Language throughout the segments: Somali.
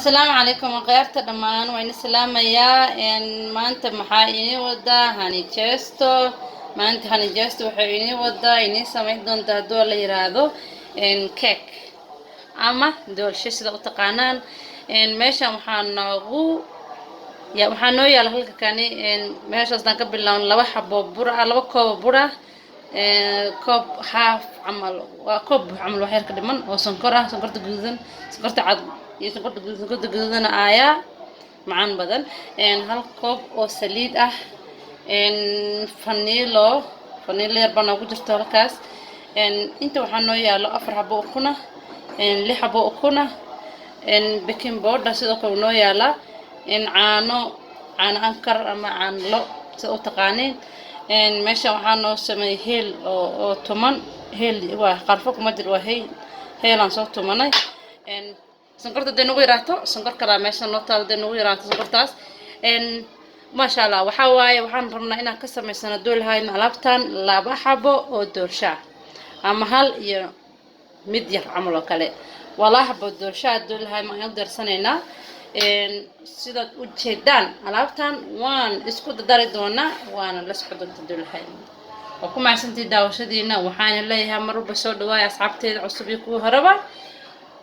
Asalaamu calaykum akhyaarta dhammaan, waa ina salaamayaa. Maanta maxaa inii wadaa? Hani Jesto. Maanta Hani Jesto waxay inii wadaa, inii samayn doonta hadduu la yiraahdo cake ama doolsho, sida u taqaanaan. Meeshan waxaa noogu ya waxaa noo yaala halka kani, meeshaasaan ka bilaabno, laba xabo bur ah, 2 koobo bur ah, koob half camal, waa koob buux camal, wax yar ka dhiman oo sonkor ah, sonkorta guduudan, sonkorta cad iyo sonkorta guduudan. Sonkorta guduudana ayaa macaan badan. Hal koob oo saliid ah, vanilla, vanilla yar baa noogu jirto halkaas. Inta waxaa noo yaalo afar xabo ukuna, lix xabo ukuna, baking powder sidoo kale noo yaalaa, caano, caano Anchor ama caano lo sida u taqaaniin. Meeshan waxaa noo sameeyey heel oo tuman. Heel waa qarfo kuma jir, waa heel, heelaan soo tumanay. Sonkorta haday nagu yaraato, sonkor kalaa meesha noo taalo. Haday nagu yaraato sonkortaas, maasha Allah. Waxaa waaye waxaan rabnaa inaan ka samaysano doolhayn alaabtan laba xabo oo doolsha ah ama hal iyo mid yar camal oo kale, waa laba xabo doolsha ah doolhayn ayaan u darsanaynaa. Sidaad u jeedaan alaabtan waan isku dadari doonaa, waana la socon doonta doolhayn. Waa ku mahadsantihi daawashadiina. Waxaana leeyahay mar walba soo dhawaaya asxaabteeda cusub iyo kuwii horeba.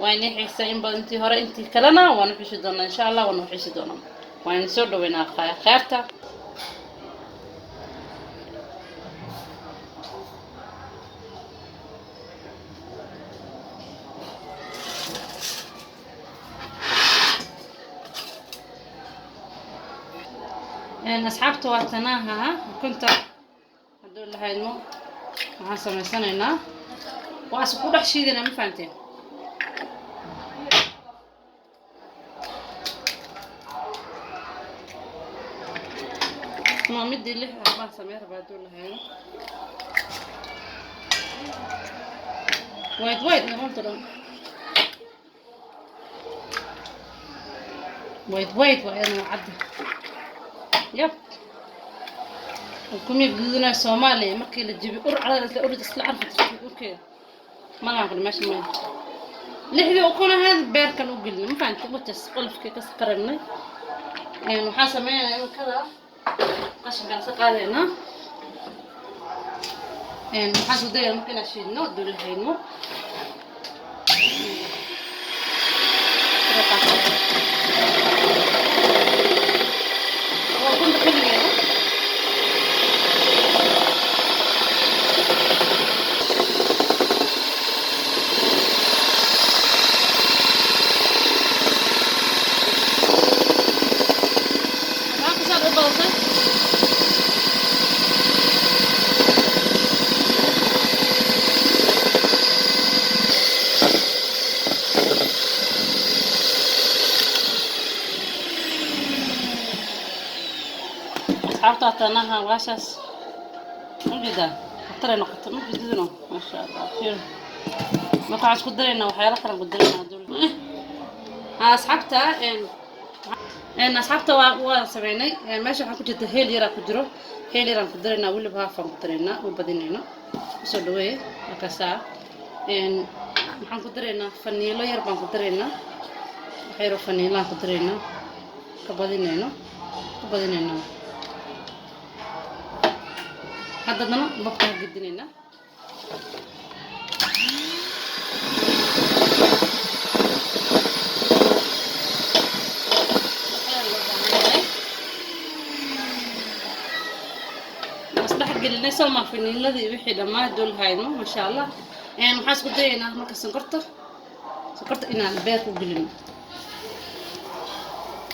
Waa inii xiisa in badan, intii hore, intii kalena waan u xisi doonaa insha Allah, waan u xisi doonaa. Waan soo dhaweynaa kheerta. Asxaabta, waa tanaha ukunta. Hadduu lahaydmo waxaan samaysanaynaa, waa isku dhex shiidanaa, ma fahanteen? Ma midii lix baan samey rabaa hadduu lahayno. White white noqonta dhan, white white waa iyadana, cadda. Yab, ukumii gududanaya Soomaaliya markii la jibi ur calada isla ur isla carfi jirtay urkeeda malahan kule meesha maya. Lixdii ukun ahayd beerkan u gelinay, ma fahamtay? Watas qolofkii ka qarabnay. Waxaan sameynayaa imikada qashinkaan iska qaadaynaa. Waxaan isku dayaa marka inaan shiidno dulahayno. Waa ukunta keligeeda. Maxaa ku saar u badatay? Asxaabta, tanaha waashaas ujeedaa, khatar ay noqoto ma jididno. Maasha Allah, fiir. Marka waxaan isku daraynaa waxyaalo kale ku daraynaa dul. Asxaabta, asxaabta, waa sameynay. Meesha waxaa ku jirta heel yaraa ku jiro, heel yaraan ku daraynaa, weliba haafaan ku daraynaa, u badinayno. Usoo dhaweeye markaasaa. Waxaan ku daraynaa vanilla yar baan ku daraynaa, wax yaroo vanillaan ku daraynaa, ka badinayno, ka badinayno. Haddana babka ha gedinaynaa. Waxyaa loo baahan yahay isdhex gelinay soo maa vanilladii wixii dhammaa dul hayno. Maasha Allah. Waxaan isku dayaynaa marka sonkorta inaan beerka u gelino.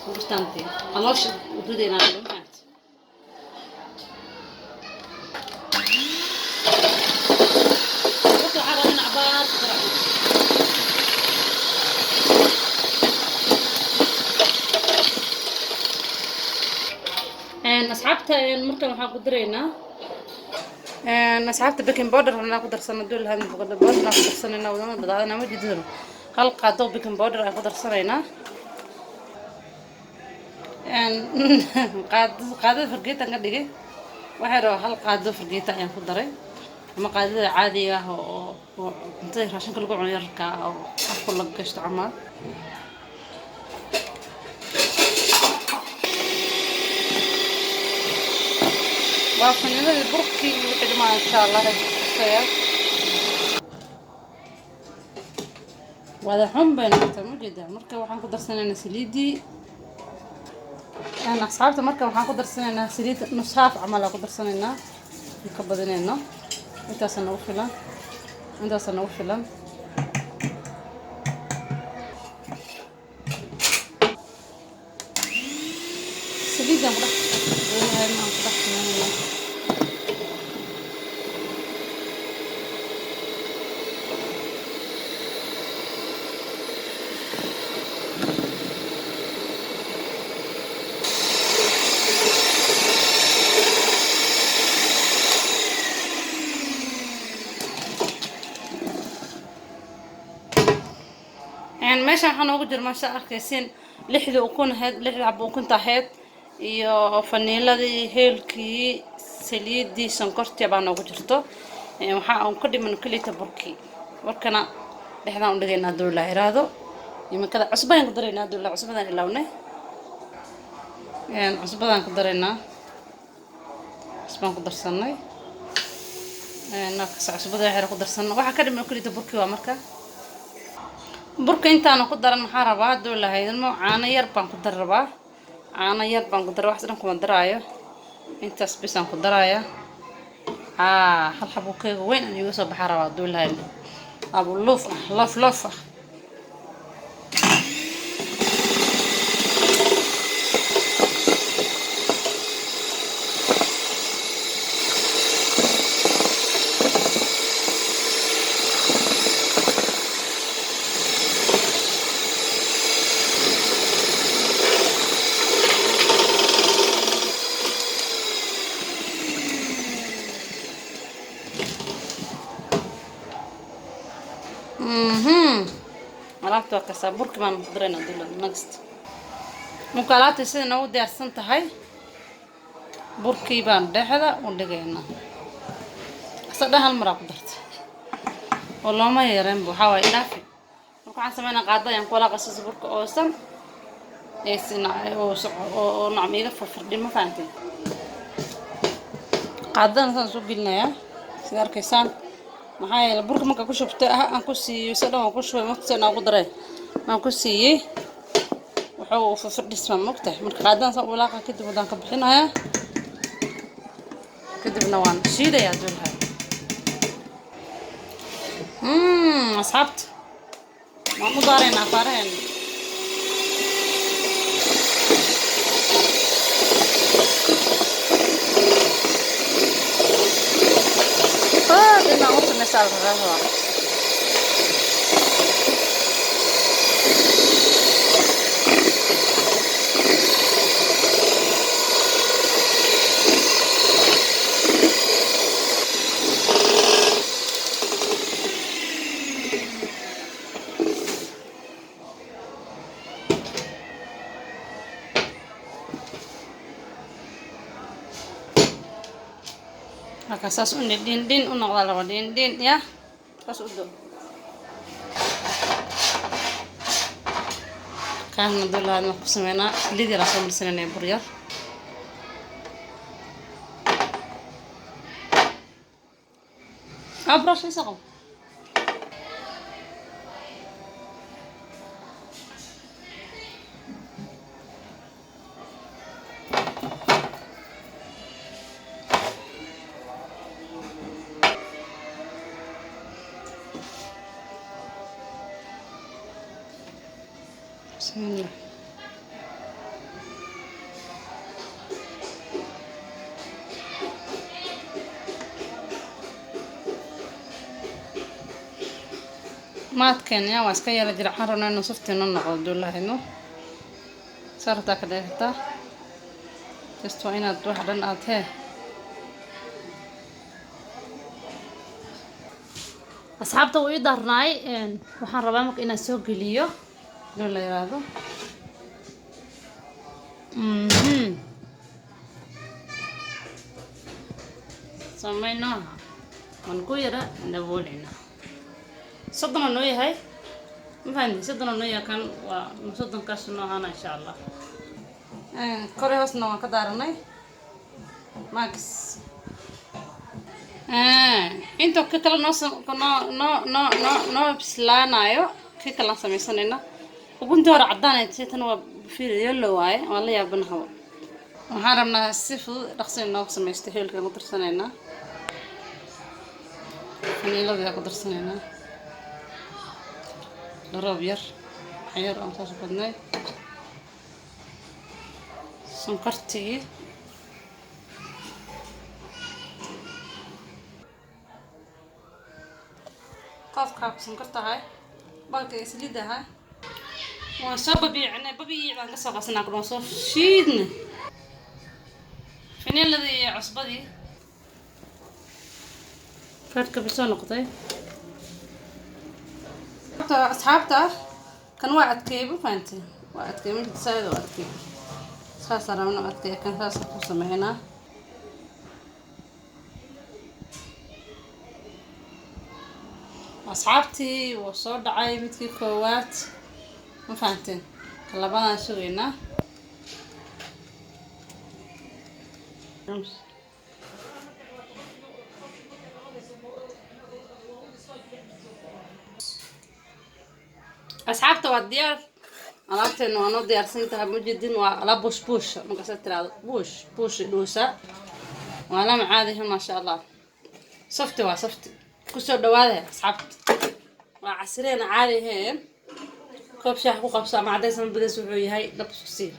Sonkortaante caloosha u ridaynaa, ma fahamtay? Sonkorta waxaa rabaa in cabaar ku garacno. Asxaabta, markan waxaan ku daraynaa, asxaabta, baking powder aan ku darsano dul lahayd. Baking powder aan ku darsanayna wadana badaadana ma jididano. Hal qaado baking powder aan ku darsanaynaa. Qaadada fargeetan ka dhigay, waxay rabaa hal qaado fargeeta ayaan ku daray, ama qaadada caadiga ah oo cuntada raashinka lagu cuno yarka ah oo afka laga gashto camal. Waa faniiladii, burkii iyo wixii dhamaan, insha Allah tusaya. Wada xun bay noqotay, ma jeedaa? Marka waxaan ku darsanaynaa saliidii, asxaabta. Marka waxaan ku darsanaynaa saliid nus haaf camal aan ku darsanaynaa, ka badinayno. Intaasa nagu filan, intaasa nagu filan. Saliidan ku dhex doonahay, aan ku dhex sameynayna. Meeshan waxaa noogu jira, maasha arkaysiin, lixdii ukun ahayd, lixdii xabo ukunta ahayd iyo faniiladii, heelkii, saliidii, sonkortii baa noogu jirto. Waxaa aan ka dhiman kelita burkii. Warkana dhexdaan u dhigaynaa hadduu Ilaa iraado. Iminkada cusbaan ku daraynaa hadduu Ilaa. Cusbadaan ilawnay, cusbadaan ku daraynaa. Cusbaan ku darsanay nakas, cusbada waxyar ku darsanay. Waxaa ka dhiman kelita burkii. Waa marka burka intaana ku daran, maxaa rabaa hadduu lahaydmo? Caano yar baan ku dar rabaa, caano yar baan ku dara. Wax dhan kuma daraayo, intaas bisaan ku daraaya. Haa, hal xabo keega weyn aan iiga soo baxaa rabaa hadduu lahayd, abu loof ah, loof loof ah. Alaabta waa kasaa. Burki baan ku daraynaa dula next. Marka alaabta sida noogu diyaarsan tahay, burkii baan dhexda u dhigaynaa. Asa dhan hal maraa ku dartay oo looma yareenba, waxaa waaye idhaafi. Marka waxaan sameynaa, qaada ayaan ku walaaqaysa burka oosan oo nacam iga farfardhin, ma fahanteen? Qaadadana saan soo gelinayaa, sida arkaysaan. Maxaa yeelay, burka marka ku shubtay ah aan ku siiyey, se dhan waan ku shubay, marka aan ugu daray aan ku siiyey, wuxuu fafardhismaa, mogtahay? Marka qaadadan saan u walaaqa, kadib wadaan ka bixinayaa, kadibna waan shiidayaa duulhay. Asxaabta, waan u daaraynaa afaaraheena. Inaan u sameysaa la rabaa. Marka saas u dhin dhin u noqdaa laba dhin dhin ya saas u do kaana dulaad. Ma ku sameynaa saliid yar soo marsanayna, bur yar. Ah, brush isa ko. Bismillah. Maadkeena waa iska yala jira. Waxaan rabnaa inuu soft inoo noqdo duulahayno. Saartaa ka dhigi kartaa, just waa inaad wax dhan aad hee. Asxaabta, wuu ii daarnaay. Waxaan rabaa marka inaan soo geliyo doo la yiraahdo. Samayno, waan ku yara daboolina. 30 oo noo yahay, ma fahanti? 30 oo noo yahay kan, waa 30-kaas noo ahaana, insha Allah. Kore hoosna waan ka daaranay. Max Inta ka kale noo noo noo noo noo noo bislaanayo, ka kalaan samaysanayna. Ukuntii hore caddaan ay tahay, tan waa fiir yellow waaye. Waan la yaabanaha. Waxaan rabnaa si fudud, dhaqsi inoogu samaysto. Heelkaan ku darsanaynaa, faniiladii ku darsanaynaa, dharoob yar yar aan saas badnay, sonkortii. Qoofkaa ku sonkorta ahay, balka iyo saliidda ahay. Waan soo babiicinay, babiic baan kasoo qasanaa, waan soo shiidnay faniiladii iyo cusbadii. Faadhka bisoo noqday, asxaabta. Kan waa adkeeyey, ma fahanteen? Waa adkeeyey, mid saaid oo adkeeyey. Saasa rabna adkeeya kan, saasa ku sameynaa. Asxaabtii, wuu soo dhacay midkii koowaad, ma fahanteen? Ka labaadaan sugaynaa. Asxaabta, waa diyaar alaabteena, waa noo diyaarsan tahay. Mujedin waa alaab buush buush, markaasa tiraahdo buush buush dhuusa. Waa lama caadihin, maasha Allah. Softi waa softi. Kusoo dhawaada, asxaabta. Waa casriyeena caadi ahayn. Koob shaah ku qabso ama cadays ama bilis, wuxuu yahay dhab isku sii.